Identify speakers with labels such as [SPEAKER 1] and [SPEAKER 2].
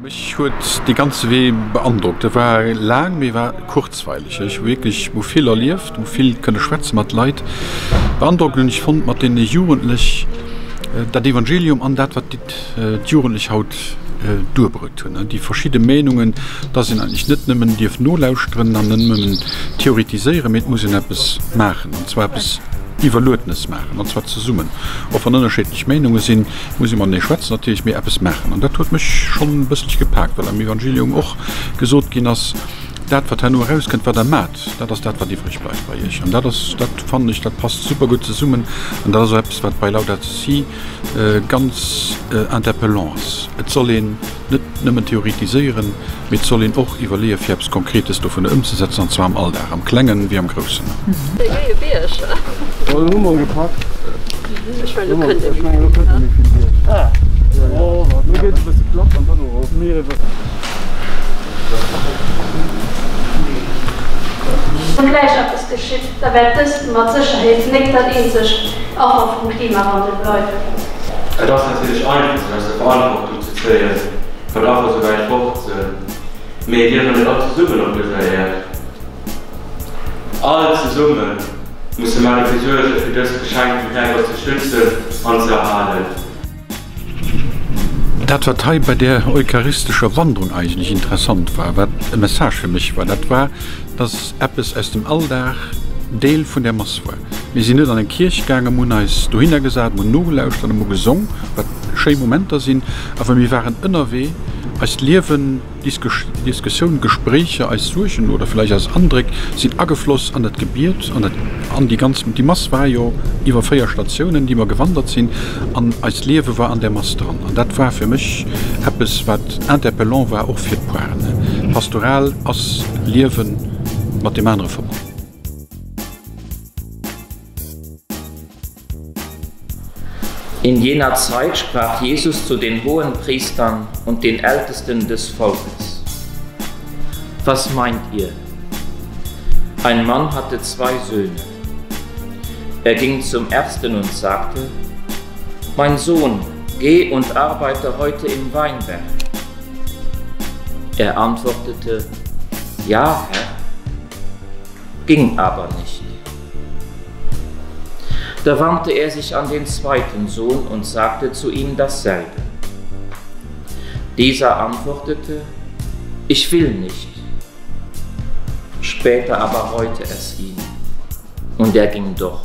[SPEAKER 1] Mech huet dee ganze Wee beandrockt. E war laang, mee war kurzweileg. Ech hu wierklech hu vill erlieft, hu vill kënne schwätze mat Leit. Beandrockend hunn ech fonnt mat deene Jugendlech dat Evangelium an dat wat d'Jugendlech haut duerbruet hunn, déi verschidde Meenungen, dass een eigentlech net nëmmen dierf nolauschteren an net nëmmen theoretiséieren, mee et muss een eppes maachen, an zwar eppes Iwwerluedenes maachen, an zwar zesummen, och wann ënnerscheedlech Meenunge sinn. Muss ee matenee schwätzen natierlech, mee eppes maachen. An dat huet mech schonn e bësselche gepaakt, well am Evangelium och gesot ginn ass, Dat, wat herno erauskënnt, wat Der maacht, dat ass dat, wat iwwreg bleift bei Iech. An dat ass, dat fannen ech, dat passt super gutt zesummen. An dat ass och eppes, wat bei Laudato Si ganz interpellant ass. Et soll een net nëmmen theoretiséieren, mee et soll een och iwwerleeë fir eppes Konkretes dovunner ëmzesetzen, an zwar am Alldag, am Klengen wéi am Groussen.
[SPEAKER 2] Wann gläich eppes geschitt, da wäert dëst mat Sécherheet nek dat eenzegt Affer vum Klimawandel bleiwen.
[SPEAKER 3] Et ass natierlech einfach, sech aus der Verantwortung ze zéien, wann d'Affer sou wäit fort sënn. Mee liewe net all zesummen op dëser Äerd? All zesumme musse mer dofir suergen, fir dëst Geschenk vum Härgott ze schützen an ze erhalen.
[SPEAKER 1] Dat, wat hei bei där eucharistescher Wanderung eigentlech interessant war, wat e Message fir mech war, dat war, dass eppes aus dem Alldag Deel vun där Mass war. Mir sinn net an eng Kierch gaangen, mir hunn eis dohinner gesat, mir hunn nogelauschtert a mir hu gesong, wat schéi Momenter sinn, awer mir waren ënnerwee, eist Liewen, Diskussioun, Gespréicher, eis Suergen oder vläicht eis Andréck sinn agefloss an dat Gebiet, an dat, an déi ganz, déi Mass war jo iwwer 4 Statiounen, déi mer gewandert sinn, an eist Liewe war an där Mass dran. An dat war fir mech eppes, wat interpellant war, och fir d'Poaren. Pastoral ass Liewe mat deem anere verbonnen.
[SPEAKER 4] In jener Zeit sprach Jesus zu den Hohenpriestern und den Ältesten des Volkes: Was meint ihr? Ein Mann hatte zwei Söhne. Er ging zum ersten und sagte: Mein Sohn, geh und arbeite heute im Weinberg. Er antwortete: Ja, Herr, ging aber nicht. Da wandte er sich an den zweiten Sohn und sagte zu ihm dasselbe. Dieser antwortete: Ich will nicht. Später aber reute es ihn, und er ging doch.